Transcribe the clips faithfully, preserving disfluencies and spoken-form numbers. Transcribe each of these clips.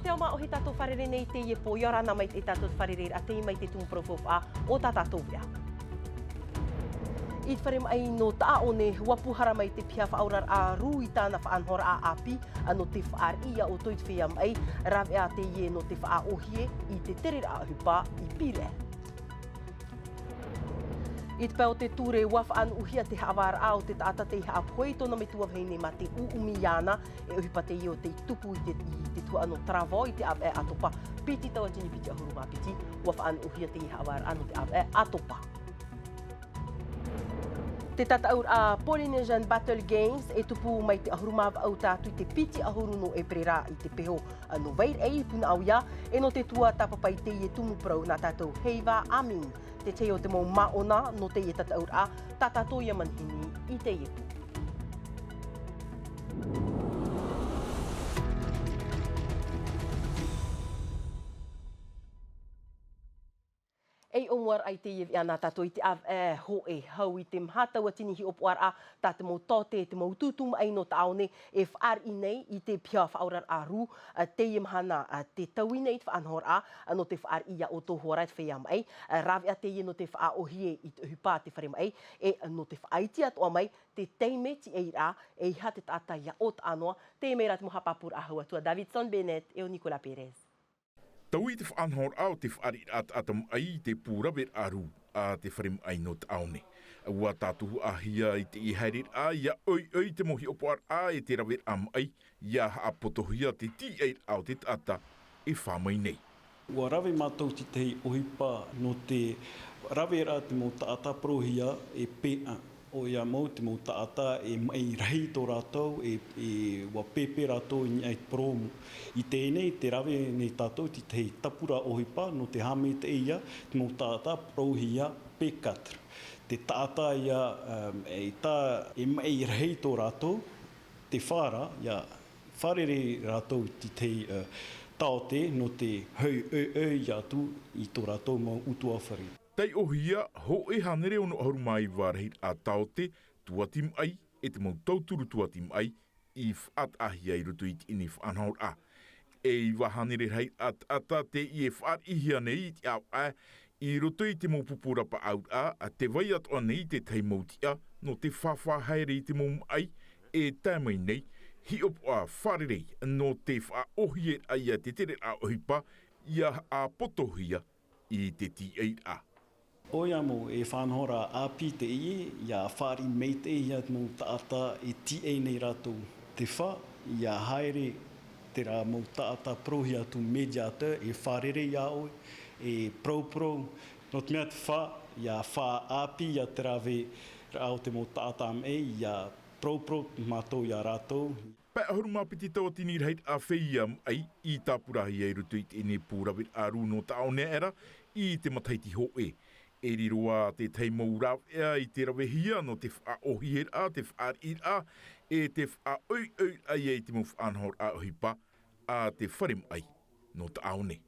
Te ao māʻohi tātou fārerei nei i teie pō, ʻia ora na mai te tātou fārereiraʻa tei mai te tumu parau faufaʻa o tā tātou veʻa. I te fare maʻi nō Taʻaʻone, ʻua pūhara mai te piha faʻaoraraʻa rū i tāna faʻanahoraʻa ʻāpī, nō te fāriʻi iā ʻoutou i te feiā maʻi, rāveʻa teie nō te faʻaʻōhie i te tereraʻa ʻohipa i Pīraʻe. I te pae o te ture, ʻua faʻanuʻuhia te haʻavāraʻa o te taʻata tei haʻapohe i tōna metua vahine mā te ʻuʻumi iāna, e ʻohipa teie ʻo tei tupu i te, i te tuhaʻa nō Taravao i te ʻāvaʻe ʻAtopa, piti tauatini piti ʻahuru mā piti, ʻua faʻanuʻuhia teie haʻavāraʻa nō te ʻāvaʻe ʻAtopa. Te tataʻuraʻa Polynesian Battle Games e tupu mai te ʻahuru mā vaʻu tae atu i te piti ʻahuru nō ʻEperēra i te peho nō Vairaʻi i Punaʻauia, e nō te tuatāpapa i teie tumu parau nā tātou Heiva Amin. Te tahi o te mau māʻona nō teie tataʻuraʻa, tā tātou ia manihini i teie pō. E ʻōmuaraʻa i teie veʻa nā tātou i te ʻāvaʻe hōʻē, hau i te maha tauatini hiʻopoʻaraʻa tā te mau taote, te mau tūtū maʻi nō Taʻaʻone e fāriʻi nei i te piha faʻaoraraʻa rū, ā, teie mahana, ā, tē taui nei te faʻanahoraʻa, ā, nō te fāriʻi iā ʻoutou hoʻi rā te feiā maʻi, ā, rāveʻa teie nō te faʻaʻōhie i te ʻohipa a te fare maʻi, e nō te faʻaiti atoʻa mai te taime tiʻairaʻa, e ʻeiaha te taʻata ʻia ʻōtaʻa noa, teie mai rā te mau haʻapāpūraʻa hau atu a Davidson Bennett e ʻo Nicolas Perez. Taui te faʻanahoraʻa o te fāriʻiraʻa taʻata maʻi i te pū raveraʻa rū a te fare maʻi nō Taʻaʻone. ʻUa tātuhaʻahia i teie haereraʻa ʻia ʻoiʻoi te mau hiʻopoʻaraʻa e te raveraʻa maʻi, ʻia haʻapotohia te tiʻairaʻa o te taʻata e fā mai nei. ʻUa rave mātou i te tahi ʻohipa nō te raveraʻa te mau taʻata parauhia e peʻa. ʻOia mau te mau taʻata e maʻi rahi tō rātou, e, e ʻua pēpē rātou i niʻa i te purōmu. I teie nei, tē rave nei tātou i te tahi tāpura ʻohipa nō te haʻamaitaʻihia te mau taʻata parauhia pecatre. Te taʻata ia, um, e tā, e maʻi rahi tō rātou, te fā rā, ʻia fārerei rātou i te tahi, uh, taote nō te hau ʻoiʻoi atu i tō rātou mau ʻutuāfare. Taiʻohia, hōʻē hānere ono ʻahuru mā iva rahiraʻa taote tuati maʻi, e te mau tauturu tuati maʻi, i faʻataʻahia i roto i teie faʻanahoraʻa. E iva hānere rahiraʻa taʻata teie e fāriʻihia nei i te ʻāvaʻe, i roto i te mau pupu rapaʻauraʻa, ā, tē vai atoʻa nei te tahi mau tiʻa, nō te fāfā haere i te mau maʻi, e tae mai nei, hiʻopoʻa fārerei, nō te faʻaʻōhieraʻa ia te tereraʻa ʻohipa, ʻia haʻapotohia i te tiʻairaʻa. ʻOia mau, e faʻanahoraʻa ʻāpī teie, ʻia fāriʻi maitaʻihia te mau taʻata e tiʻa nei rātou. Te fā, ʻia haere terā mau taʻata parauhia atu médiateur, e fārerei iā ʻoe, e parauparau. Nō te mea te fā, ʻia fā ʻāpī ia te raveraʻa o te mau taʻata maʻi, ʻia parauparau mātou iā rātou. Pae ʻahuru mā piti tauatini rahiraʻa feiā maʻi i tāpurahia i roto i teie pū raveraʻa rū nō Taʻaʻone aʻera i te matahiti hōʻē. E riro ā te tahi mau rāveʻa i te ravehia nō te faʻaʻōhieraʻa, te fāriʻiraʻa, e te faʻaʻoiʻoiraʻa ia i te mau faʻanahoraʻa ʻohipa a te fare maʻi nō Taʻaʻone.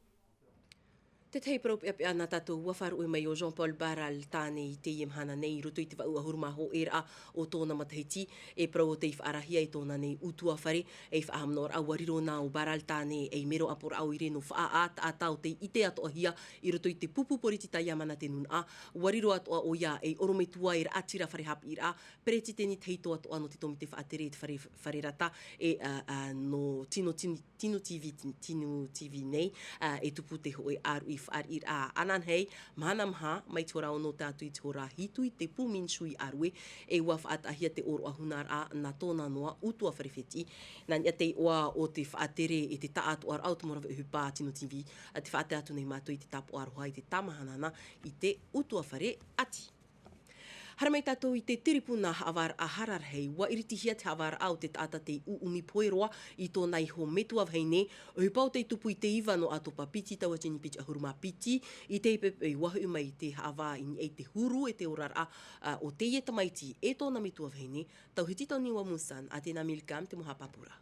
Te tahi parau peʻapeʻa nā tātou, ʻua faʻaruʻe mai ʻo Jean-Paul Barral Tane i teie mahana nei i roto i te vaʻu ʻahuru mā hōʻēraʻa o tōna matahiti, e parau ʻo tei faʻaarahia i tōna nei ʻutuāfare, ei faʻahaʻamanaʻoraʻa ʻua riro na ʻo Barral Tane ei mero ʻāpoʻoraʻa ʻoire nō faʻaʻātaʻata ʻo tei ʻite atoʻahia i roto i te pupu poritita ia Mana te Nūnaʻa, ʻua riro atoʻa ʻoia ei ʻorometua e raʻatira fare haʻapiʻiraʻa, peretiteni tahito atoʻa nō te tōmite faʻatere i te fare, fare rata, e, ā, ā, nō tino, tino, Tino TV, Tino TV nei, ā, e tupu te hōʻē ʻāruʻi fāriʻiraʻa ananahi, mahana maha, mai te hora ono tae atu i te hora hitu i te pū minisū i ʻārue, e ʻua faʻataʻahia te ʻōroʻa hunaraʻa nā tōna noa ʻutuāfare fētiʻi. Nā niʻa i te iʻoa o te faʻatere e te taʻatoʻaraʻa o te mau rave ʻohipa a Tino TV, ā, tē faʻatae atu nei mātou i te tāpaʻo aroha i te tāmahanahana i te ʻutuāfare ʻati. Haere mai tātou i te tiripuna haʻavāraʻa rarahi, ʻua iritihia te haʻavāraʻa o te taʻata tei ʻuʻumi pohe roa i tōna iho metua vahine, ʻohipa ʻo tei tupu i te iva nō ʻĀtopa piti tauatini piti ʻahuru mā piti, i te pepe ʻua hoʻi mai i te haʻavā i niʻa i te huru e te oraraʻa, ā, o teie tamaiti e tōna metua vahine, Tauhiti Tony Wamusan, Atena Milcam te mau haʻapāpūraʻa.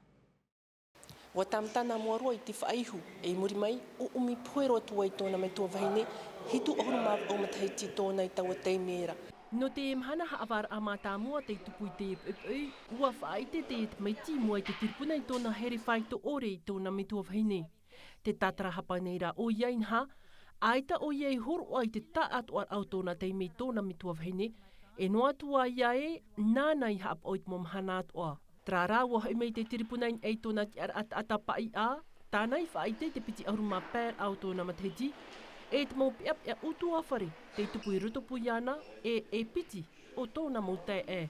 ʻUa tāmata nā mua roa i te faʻaihu, e i muri mai, ʻuʻumi pohe roa atu ai tōna metua vahine, hitu ʻahuru mā vaʻu matahiti tōna i taua taime ra. Nō te mahana haʻavāraʻa mātāmua tei tupu i te poʻipoʻi, ʻua faʻaʻite te tamaiti i mua i te tiripuna i tōna here faito ʻore i tōna metua vahine. Te tātarahapa nei rā ʻoia inaha, ʻaita ʻoia i hōroʻa i te taʻatoʻaraʻa o tōna taime i tōna metua vahine, e noa atu ā ia ē, nāna i haʻapaʻo i te mau mahana atoʻa. Terā rā, ʻua hoʻi mai te tiripuna i niʻa i tōna tiʻaraʻa taʻata paʻiʻa, tāna i faʻaʻite i te piti ʻahuru mā pae raʻa o tōna matahiti, e te mau peʻapeʻa ʻutuāfare tei tupu i rotopū iāna, e, e piti o tōna mau taeaʻe.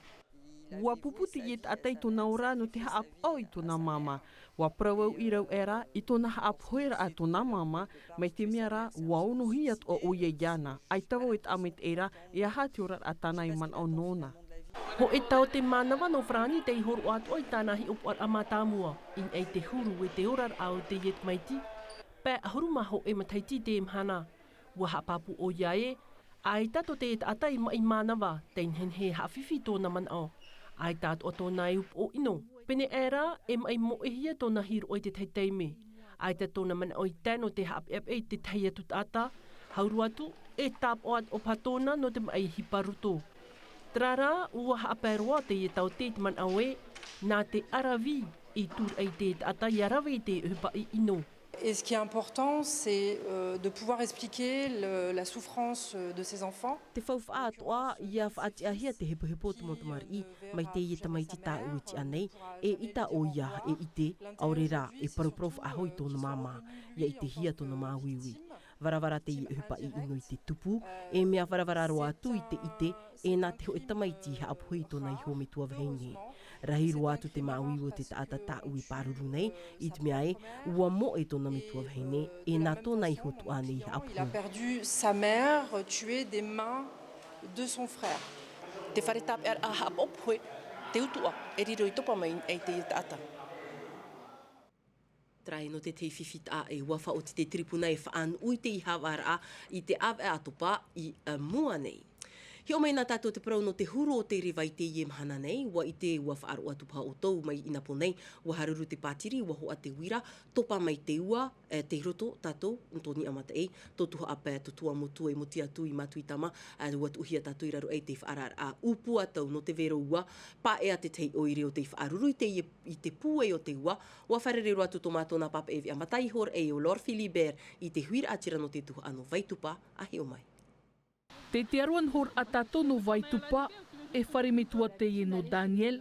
ʻUa pupu teie taʻata i tōna ora nō te haʻapaʻo i tōna māmā. ʻUa parau au i rāua rā i tōna haʻapohe raʻa tōna māmā, mai te mea rā, ʻua onohia atoʻa ʻoia iāna, ʻaita vau e taʻa maitaʻi rā, e aha te oraraʻa tāna e manaʻo nōna. Hōʻē taote mānava nō Farāni tei hōroʻa atoʻa i tāna hiʻopoʻaraʻa mātāmua, i niʻa i te huru e te oraraʻa o teie tamaiti, pae ʻahuru mā hōʻē matahiti i teie mahana. ʻUa haʻapāpū ʻoia ē, ʻaita tō te taʻata i maʻi mānava, tei nehenehe e haʻafifi tōna manaʻo. ʻAita atoʻa tōna e upoʻo ʻino. Pēnei aʻe rā, e maʻi moʻehia tōna hiroʻa i te tahi taime. ʻAita tōna manaʻo i tae nō te haʻapeʻapeʻa i te tahi atu taʻata, hau roa atu, e tāpaʻo atoʻa paha tōna nō te maʻi hipa roto. Terā rā, ʻua haʻapae roa teie taote i te manaʻo ē, nā te ʻaravihi i tūraʻi i te taʻata ʻia rave i te ʻohipa ʻino. Et ce qui est important, c'est, euh, de pouvoir expliquer le, la souffrance, euh, de ces enfants. Te faufaʻa atoʻa, ʻia faʻatiʻahia te hepohepo o te mau tamariʻi, mai teie tamaiti tāʻu e tiʻa nei, e ʻita ʻoia, e ʻite, ʻaore rā, e paraparau faʻahou i tōna māmā, ʻia ʻitehia tōna māuiui. Varavara teie ʻohipa ʻino i te tupu, e mea varavara roa atu i te ʻite, e nā te hōʻē tamaiti i haʻapohe i tōna iho metua vahine. Rahi roa atu te māuiui o te taʻata tāʻu e pāruru nei, i te mea ē, ʻua moʻe tōna metua vahine, e nā tōna iho tuʻa nei i haʻapohe. Il a perdu sa mère, tuée des mains de son frère. Te fare tāpeʻaraʻa haʻapohe, te utuʻa, e riro i topa mai ai teie taʻata. Terā ē nō te tahi fifi taʻa e ua faʻaoti te tiripuna e faʻanuʻu i te ihavaraʻa i te ʻāvaʻe ʻātopa i, ā, mua nei. Hiʻo mai na tātou te parau nō te huru o te reva i teie mahana nei, ʻua ʻite ʻua faʻaroʻo atu paha ʻoutou mai i Napo nei, ʻua haruru te pātiri, ʻua hoʻa te uira, topa mai te ua, e, tei roto tātou, tō Niʻa Mataʻi, tō Tuhaʻa pae, tō Tuamotu e moti atu i Matuitama, ā, ʻua tuʻuhia tātou i raro aʻe i te faʻaararaʻa ʻūpū ʻatau nō te vero ua, paʻea te tahi ʻoire o tei faʻaruru i teie i te pūai o te ua, ʻua fārerei roa atu tō mātou nā pāpaʻi e veʻa mataʻi-iho-raʻa ʻo Laure Philibert i te huiraʻatira nō te tuhaʻa nō Vaitupa, ʻa hiʻo mai. Tē tiʻa roa noho ra tātou nō Vaitupa, e fare metua teie nō Daniel,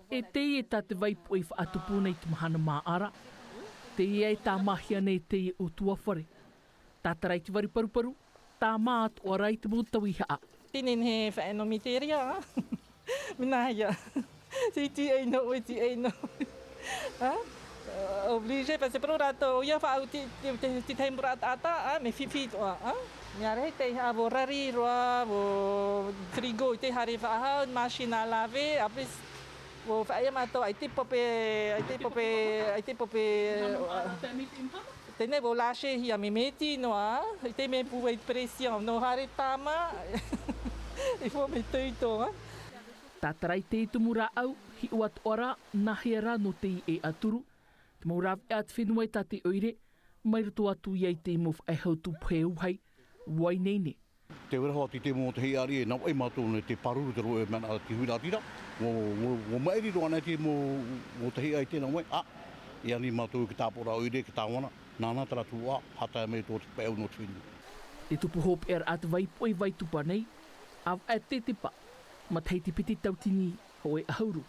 e teie tā te vaipuʻe i faʻatupu nei i te mahana māʻa ra, teie e tāmāhia nei teie ʻutuāfare. Tātara i te vari paruparu, tāmā atoʻa ra i te mau tauihaʻa. Tēnei nei e faʻaʻino miteria, ā? Mea nāhea? Tē tiʻa noa, tē tiʻa noa. Ā? Obligé, parce que parau rātou, ʻoia faʻaoti te, te, te tahi mau taʻata, ā, mea fifi atoʻa, ā? Mea rahi te ihaʻa, ʻua rari roa, ʻua frigo, i te haere faʻahou, machine à laver, après, ʻua faʻaea mātou, ʻaita e pope, ʻaita e pope, ʻaita e pope, ā, Tēnei ʻua lashehia, mea miti noa, i te mea pūai pression, nō haere tāmā, e fua mea toitō, ā. Tātara i te tumu rāʻau, hiʻo atoʻa ra, nāhea rā nō teie ʻē ʻaturu. Te mau rāveʻa a te fenua e tā te ʻoire, mai roto atu ia i te mau faʻehau tūpohe ʻauahi, ua ineine. Te vero hoʻi te mau tahi ariʻi e navaʻi mātou nei te pāruru te roʻe manaʻo te huiraʻatira. ʻUa, ʻua, ʻua maʻiri roa nei te mau, mau tahi ʻaita e nā mai, ā, e ani mātou i te tāpaʻoraʻa ʻoire, te tāvana, nāna terā tuhaʻa, haʻatae mai tō te pae ʻau nō te fenua. Te tupu hopeʻa a te vaipuʻe i Vaitupa nei, ʻāvaʻe tetepa, matahiti piti tautini, hōʻē ʻahuru.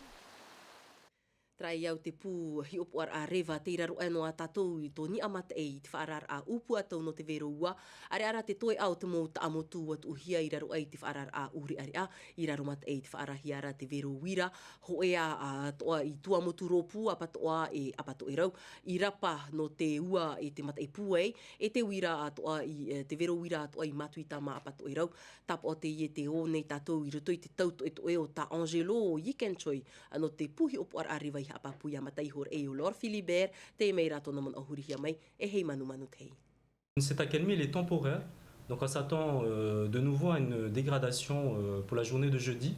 Terā ia te pū hiʻopoʻaraʻa reva tei raro aʻe noa tātou i tō Niʻa Mataʻi i te faʻaararaʻa ʻūpū ʻatau nō te vero ua, ʻāreʻa rā te toeʻa o te mau taʻamotu ʻua tuʻuhia i raro aʻe i te faʻaararaʻa ʻūreʻareʻa, i raro mataʻi i te faʻaarahia ra te vero uira, hōʻē atoʻa i Tuamotu Rōpū, Apatoʻa e Apatoʻerau, i rapa nō te ua e te mataʻi pūai, e te uira atoʻa i, e, te vero uira atoʻa i Matuitama Apatoʻerau, tāpaʻo teie te ō nei tātou i roto i te tau toʻetoʻe o tā Angelo Yikenchoi, ā, nō te pū hiʻopoʻaraʻa reva i haʻapāpū ia Mataʻi-iho-raʻa ʻo Laure Philibert, tē mai rā tōna manaʻo hurihia mai, e hei manumanu te hei. Cette accalmie, elle est temporaire. Donc, on s'attend, euh, de nouveau à une dégradation, euh, pour la journée de jeudi.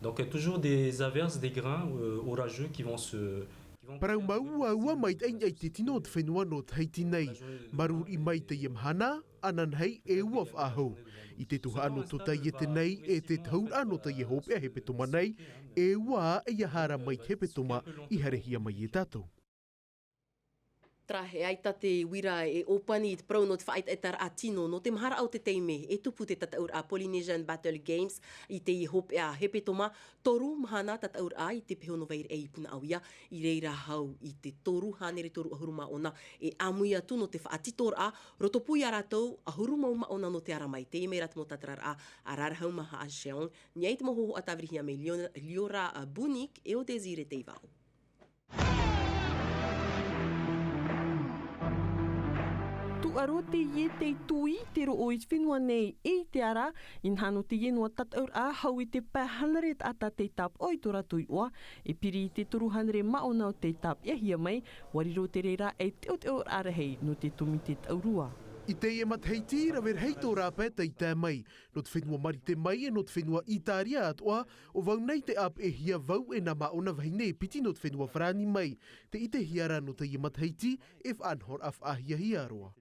Donc, euh, toujours des averses, des grains, euh, orageux qui vont se, qui vont Parau mau ua ua maitaʻi i te tino o te fenua nō Tahiti nei. Marū riʻi mai teie mahana, ananahi e ua faʻahou. I te tuhaʻa nō tō teie nei, e te tauraʻa nō teie hopeʻa hepetoma nei, e ua ʻia haere mai te hepetoma i haerehia mai e tātou. Tarahe, ʻaita te uira e ʻōpani i te parau nō te faʻaʻetaʻetaraʻa tino, nō te maharaʻa o te taime, e tupu te tataʻuraʻa Polynesian Battle Games i teie hopeʻa hepetoma, toru mahana tataʻuraʻa i te peho nō Vaireʻei i Punaʻauia, i reira hau i te toru hānere toru ʻahuru mā ono, e ʻāmui atu nō te faʻatitoraʻa, roto pū ia rātou, ʻahuru mau mā ono nō te ara mai, teie mai rā te mau tātararaʻa, a Rarahu Maha a Sheong, niʻa i te mau hōhoʻa tāvirihia mai Liora, Liora, a Bunik, e ʻo Désiré Teivao. Tūʻaro teie tei tuʻu i te roʻo i te fenua nei i te ara, inaha nō teie noa tataʻuraʻa hau i te pae hānere taʻata tei tāpaʻo i tō rātou iʻoa, e piri i te toru hānere mā ono tei tāpeʻahia mai, ʻua riro te reira ei teʻoteʻoraʻa rahi nō te tōmite taʻurua. I teie matahiti, rave rahi tō rāpae tei tae mai, nō te fenua Marite mai, e nō te fenua Itaria atoʻa, ʻo vau nei tē ʻāpeʻehia vau e nā mā ono vahine e piti nō te fenua Farāni mai. Tē ʻitehia ra nō teie matahiti, e faʻanahoraʻa faʻahiahia roa.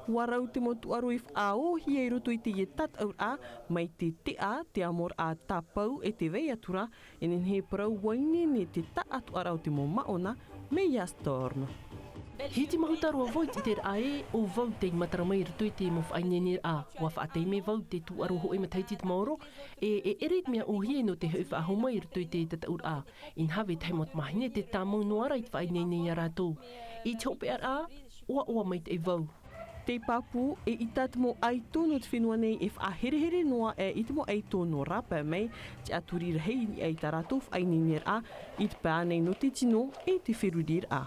ʻUa rau te mau tūʻaro i faʻaōhia i roto i teie tataʻuraʻa, mai te teʻa, te amoraʻa tāpau e te vai atu ra, e nehenehe e parau ʻua ineine te taʻatoʻaraʻa o te mau māʻona, mai ia Storm. Hiti mahuta roa vau i te ʻiteraʻa ē, ʻo vau tei matara mai i roto i te mau faʻaineineraʻa. ʻUa faʻataime vau te tūʻaro hōʻē matahiti te maoro, e, e ʻere i te mea ʻōhie nō te hoʻi faʻahou mai i roto i te tataʻuraʻa. Inaha vetahi mau tamāhine tē tāmau noa ra i te faʻaineine ia rātou. I te hopeʻaraʻa, ʻoaʻoa maitaʻi vau. Tei pāpū, eʻita te mau ʻaito nō te fenua nei e faʻaherehere noa aʻe i te mau ʻaito nō rāpae mai, te ʻaturi rahi i niʻa i tā rātou faʻaineineraʻa, i te pae ānei nō te tino, e te feruriraʻa.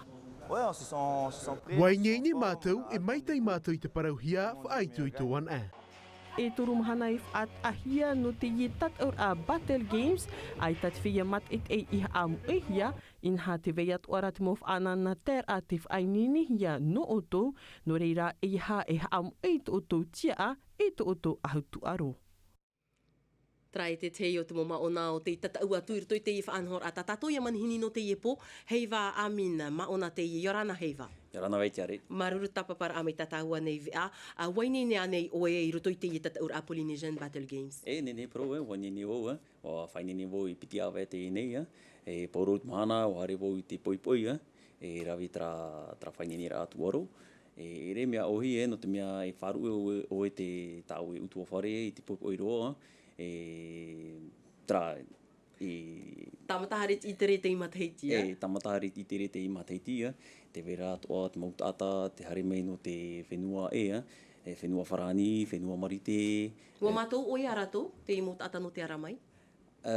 Ouais, on se sent, on se sent prêt. ʻUa ineine mātou, e maitaʻi mātou i te parauhia, faʻaitoito anaʻe. E toru mahana e faʻataʻahia nō teie tataʻuraʻa Battle Games, ʻaita te feiā mātaʻitaʻi i haʻamoʻehia, inaha tē vai atoʻa ra te mau faʻanahoraʻa te faʻaineinehia nō ʻoutou, nō reira, ʻeiaha e haʻamoʻe i tō ʻoutou tiaʻa, i tō ʻoutou ʻahu tūʻaro. Terā e te tahi o te mau māʻona o tei tataʻu atu i roto i teie faʻanahoraʻa, tā tātou ia manihini nō teie pō, Heiva Amin, māʻona teie, ʻia ora na Heiva. ʻIa ora na Vaitiare. Māuruuru tāpaparaʻa mai tā tāua nei veʻa, ā, ʻua ineine ānei ʻoe i roto i teie tataʻuraʻa Polynesian Battle Games? E nehenehe parau, e, ʻua ineine vau, e, ʻua faʻaineine vau i piti ʻāvaʻe teie nei, e, e pauroa te mahana, ʻua haere vau i te poʻipoʻi, e, e rave terā, terā faʻaineineraʻa tūʻaro. E, e ʻere mea ʻōhie, e, nō te mea e faʻaruʻe ʻoe, ʻoe te, tāʻoe ʻutuāfare i te poʻipoʻi roa, e, terā, e. Tāmata haere i te ʻitere i teie matahiti, ā? E, tāmata haere i te ʻitere i teie matahiti, ā. Tē vai ra atoʻa te mau taʻata, tē haere mai nō te fenua ʻē, ā. E, fenua Farāni, fenua Marite. ʻUa mātau ʻoe ia rātou, te mau taʻata nō te ara mai? Ā,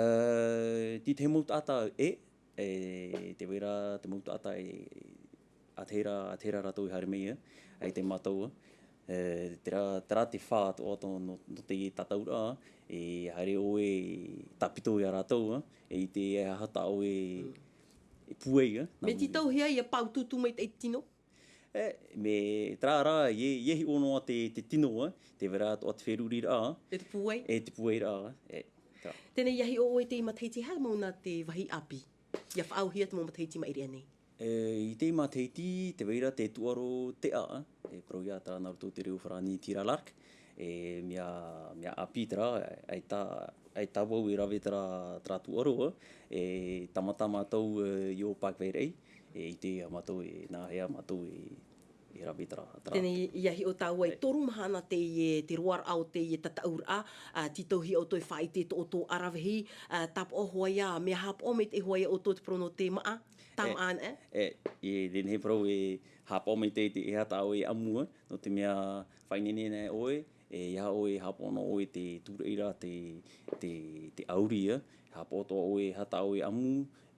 te, te mau taʻata ʻē, e, tē vai ra te mau taʻata e, ā te hera, ā te hera rātou i haere mai, ā, ʻaita e mātau, ā. E, terā, terā te fā atoʻa nō, nō te tataʻuraʻa, e haere ʻoe tāpiti ia rātou, ā, e ʻite e aha tā ʻoe e pūai, ā, nā muri. Mea tītauhia ʻia pāutuutu mai te tino? E, mea terā rā, ʻia, ʻia hiʻo noa te, te tino, ā, tē vai ra atoʻa te feruriraʻa. E te pūai? E te pūairaʻa, e, terā. Teie nei, ʻia hiʻo ʻoe i teie matahiti, e aha mau na te vāhi ʻāpī ʻia faʻaauhia te mau matahiti i maʻiri aʻe nei? E, i teie matahiti, tē vai ra te tūʻaro teʻa, e, parauhia terā nā roto i te reo Farāni tir à l'arc, e, mea, mea ʻāpī terā, ʻaita, ʻaita vau e rave terā, terā tūʻaro, e, tāmata mātou, e, i ʻō Park Vaireʻei, e, ʻite ā mātou, e, nāhea mātou, e, e rave terā, terā. Teie nei, ʻia hiʻo tāua i toru mahana teie, te roaraʻa o teie tataʻuraʻa, ā, tītauhia ʻoutou e faʻaʻite i tō ʻoutou ʻaravihi, ā, tāpaʻo hoʻi ā, mea haʻapaʻo maitaʻi hoʻi ia ʻoutou te parau nō te māʻa, tāmāʻa anaʻe? E, e, e nehenehe parau e haʻapaʻo maitaʻi te, e aha tā ʻoe e ʻamu, ā, nō te mea faʻaineine anaʻe ʻoe, e, ʻeiaha ʻoe e haʻapaʻo noa ʻoe i te tūraʻi ra te, te, te ʻauri, ā, haʻapaʻo atoʻa ʻoe e aha tā ʻoe e ʻamu,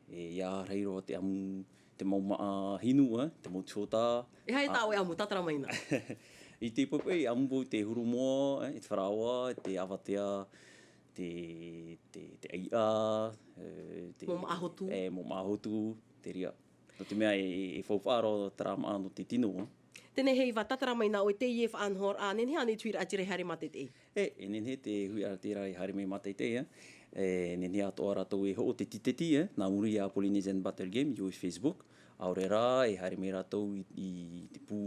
e, ʻeiaha rahi roa te ʻamu, te mau māʻa hinu, ā, te mau tihota. E aha tā ʻoe e ʻamu, tātara mai na. I te poʻipoʻi, ʻamu vau i te huru moa, e, i te faraoa, i te avatea, te, te, te ʻaiʻa, e, te. Mau māʻa hotu. E, mau māʻa hotu, te reira. Nō te mea e, e, e faufaʻa roa terā māʻa nō te tino, ā. Teie nei Heiva, tātara mai na ʻoe i teie faʻanahoraʻa, nehenehe ānei te huiraʻatira e haere mātaʻitaʻi? E, e nehenehe te huiraʻatira e haere mai mātaʻitaʻi, ā. E, nehenehe atoʻa rātou e hoʻo teti-teti, ā, nā muri ia Polynesian Battle Game, i ʻō i Facebook. ʻAore rā, e haere mai rātou i, i te pū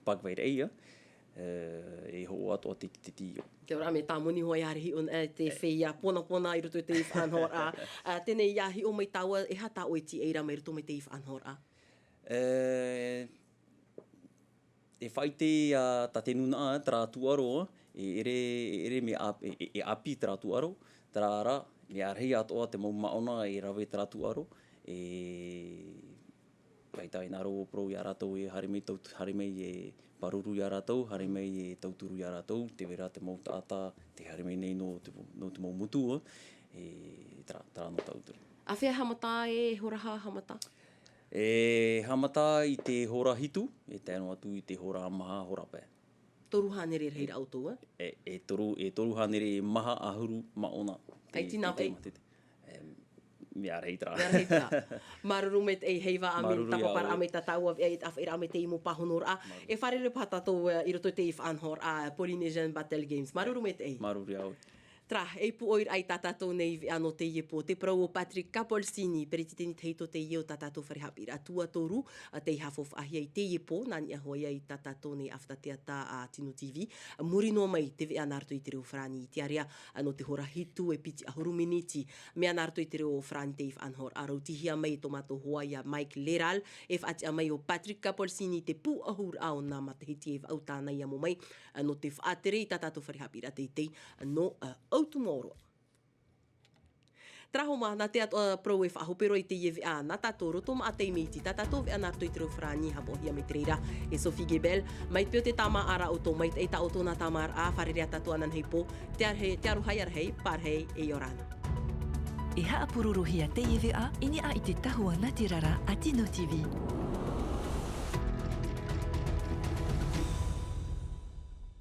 Park Vaireʻei, ā. E, e hoʻo atoʻa teti-teti, ʻio. Te ora mea tāmoni hoʻi e haere hiʻo, e, te feiā ponapona i roto i teie faʻanahoraʻa. Ā, teie nei, ʻia hiʻo mai tāua, e aha tā ʻoe tīaʻi ra mai roto mai teie faʻanahoraʻa? E, E faʻaʻite ia tā te nūnaʻa terā tūʻaro, e ʻere, e ʻere mea ʻāp-, e, e, e ʻāpī terā tūʻaro, terā rā, mea rahi atoʻa te mau māʻona e rave terā tūʻaro, e, ʻaita ʻaita e parau ia rātou e haere mai tau-, haere mai e pāruru ia rātou, haere mai e tauturu ia rātou, tē vai ra te mau taʻata, tē haere mai nei nō te, nō te mau motu, e, terā, terā nō tauturu. ʻĀfea haʻamata e hora hā haʻamata? E haʻamata i te hora hitu, e tae noa atu i te hora maha, hora pae. Toru hānere rahi ra ʻoutou, e? E, e toru, e toru hānere maha ʻahuru māʻona. Te, ʻAi tīnau te, te, e? Te, e, mea rahi terā. Mea rahi terā. Māuruuru maitaʻi, heiva ʻāmui. Māuruuru tāpaʻo ia ʻoe. Rā mai tā tāua, e, e, e, rā mai te mau pāhonoraʻa. Māuruuru. E fārerei paha tātou, e, i roto i te fānaʻoraʻa, e, Polynesian Battle Games. Māuruuru maitaʻi. Māuruuru ia ʻoe. Terā, e pūʻoiraʻa i tā tātou nei veʻa nō teie pō, te parau o Patrick Capolsini, peretiteni tahito teie o tā tātou fare haʻapiʻiraʻa tuatoru, ā, tei haʻafaufaʻahia i teie pō, nā niʻa hoʻi i tā tātou nei ʻāfata teata a Tino TV, ā, muri noa mai te veʻa nā roto i te reo farāni i te ārea, ā, nō te hora hitu e piti ʻahuru miniti, mea nā roto i te reo farāni te fānaʻoraʻa, rautihia mai tō mātou hoa ia Mike Leral, e faʻatiʻa mai ʻo Patrick Capolsini te pūʻohuraʻa o nā matahiti e vaʻu tāna i amo mai, ā, nō te faʻatere i tā tātou fare haʻapiʻiraʻa teitei, ā, nō, ā, ʻOutumaoro. Terā hoʻi mā, nā te atoʻa parau e faʻahope roa i teie veʻa, nā tātou roto maʻa taime iti, tā tātou veʻa nā roto i te reo farāni, haʻapaʻohia mai te reira e Sophie Gebel, mai te peu te tāmāʻaraʻa ʻoutou, maitaʻi tā ʻoutou nā tāmāraʻa, fārerei ā tātou ananahi pō, te arahi, te aroha ia rahi, pārahi e ʻia ora na. E haʻapurorohia teie veʻa, i niʻa i te tahua nātirara a Tino TV.